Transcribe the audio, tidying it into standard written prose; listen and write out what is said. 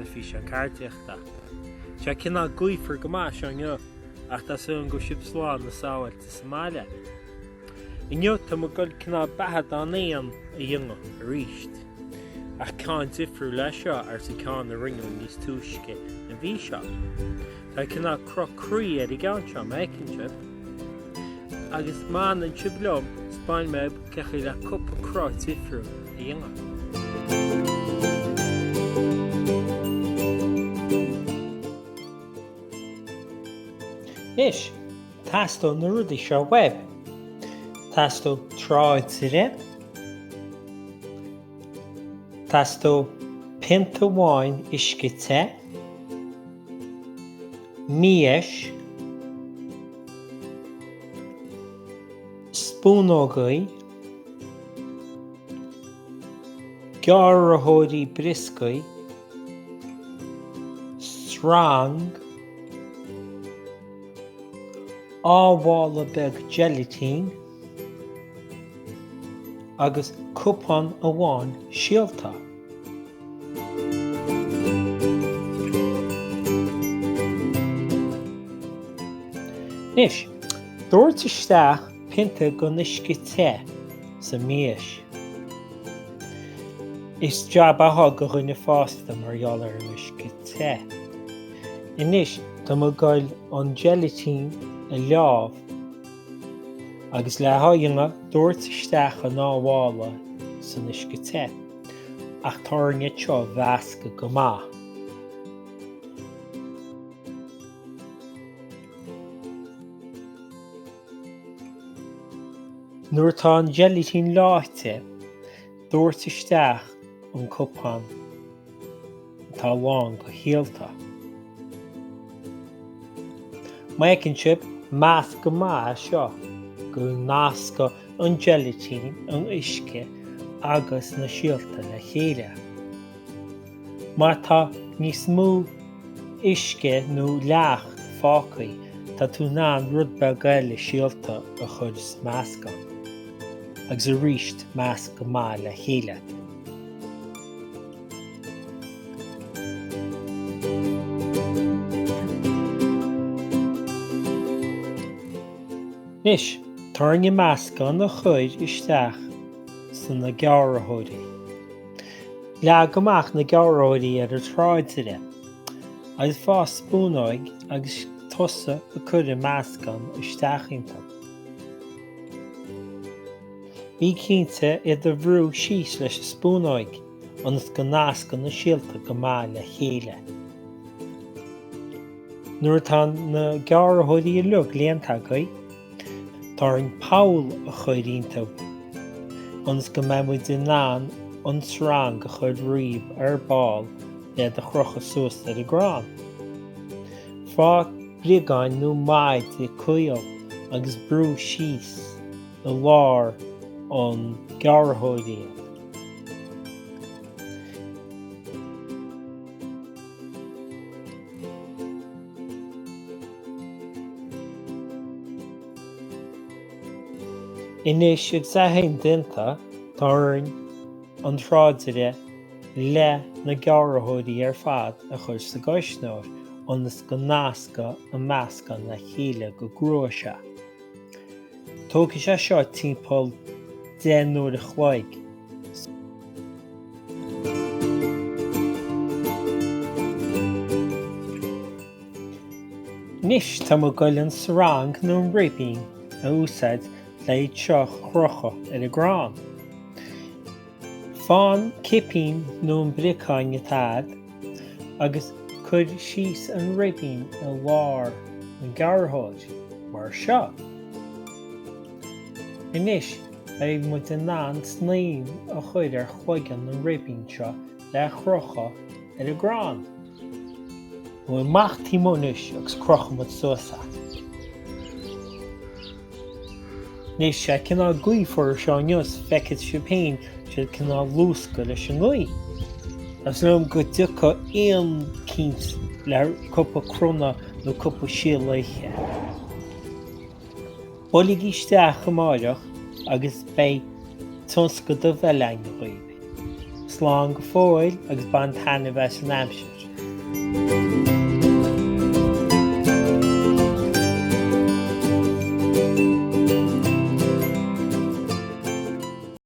na físeán ceardaíochta. Tá sé cineál gaofar go maith anseo inniu ach tá súil agam go bhfuil sibh slán is sábháilte sa mbaile. Inniu tá muid ag dul cineál beathadán éan a dhéanamh arís. Ach ceann difriúil é seo arsa ceann a rinneadh níos túisce an mhí seo. Tá cineál cruth croí ar an gceann seo, má fheiceann sibh. Agus má fhanann sibh liom, 'spáinfidh mé cén chaoi le cúpla cruth difriúil a dhéanamh. Anois, teastóidh na rudaí seo uaibh. Teastóidh tráidire. Teastóidh pionta amháin uisce te. Mias, spúnógaí, gearrthóirí brioscaí, srang, amhála beag geilitín agus cupán amháin síolta. Anois, doirt isteach pionta den uisce te sa mhias. Is jab atá do dhuine fásta mar gheall ar an uisce te. Anois, tá muid ag goil an geilitín a leá agus le há dhéanamh, doirt isteach an amhála san uisce te. Ach tá orainn iad seo a mheascadh go maith. Nuair atá an geilitín leáite, doirt isteach an cupán atá lán de shíolta. Má fheiceann sibh, measc go maith é seo go nascadh an geilitín, an uisce agus na síolta le chéile. Má tá níos mó uisce nó leacht fágtha, tá tú in ann rud beag eile síolta a chur sa meascán. Agus arís measc go maith le chéile. Anois, tá orainn an meascán a chur isteach sna gearrthóirí. Leag amach na gearrthóirí ar an tráidire agus faigh spúnóig agus tosaigh ag cur an meascán isteach iontu. Bí cinnte iad a bhrú síos leis an spúnóig ionas go nascann na síolta go maith le chéile. Nuair atá na gearrthóirí uilig líonta agaibh, tá orainn poll a chur iontu ionas go mbeidh muid in ann an srang a chur thríob ar ball le iad a chrochadh suas ar an gcrann. Faigh briogáin nó maide caol agus brú síos i lár an gearrthóir iad. Anois agus é sin déanta, tá orainn an tráidire le na gearrthóirí ar fad a chur sa gcuisneoir ionas go nascadh an meascán le chéile go gcruafaidh sé. Tógfaidh sé seo timpeall 10 n-uair a chloig. Anois tá muid ag goil an srang nó an ribín a úsáid le iad seo a chrochadh ar an gcrann. Faigh an cipín nó an briocáin atá a'd agus cuir síos an ribín i lár an gearrthóir, mar seo. Anois beidh muid in ann snaidhm a chur ar chloigeann an ribín seo le crochadh ar an gcrann. Nó amach taobh amuigh anois agus crochfaidh muid suas é. Anois tá sé cineál gaofar anseo inniu is feicfidh sibh féin siad cineál luascadh leis an ngaoth. Tá súil agam go dtiocfaidh éan eicínt le cúpla cnó nó cúpla síol a ithe. Buailigí isteach amáireach agus beidh tionscadal eile againn dhaoibh. Slán go fóill agus bain taitneamh as an aimsir. Thank you.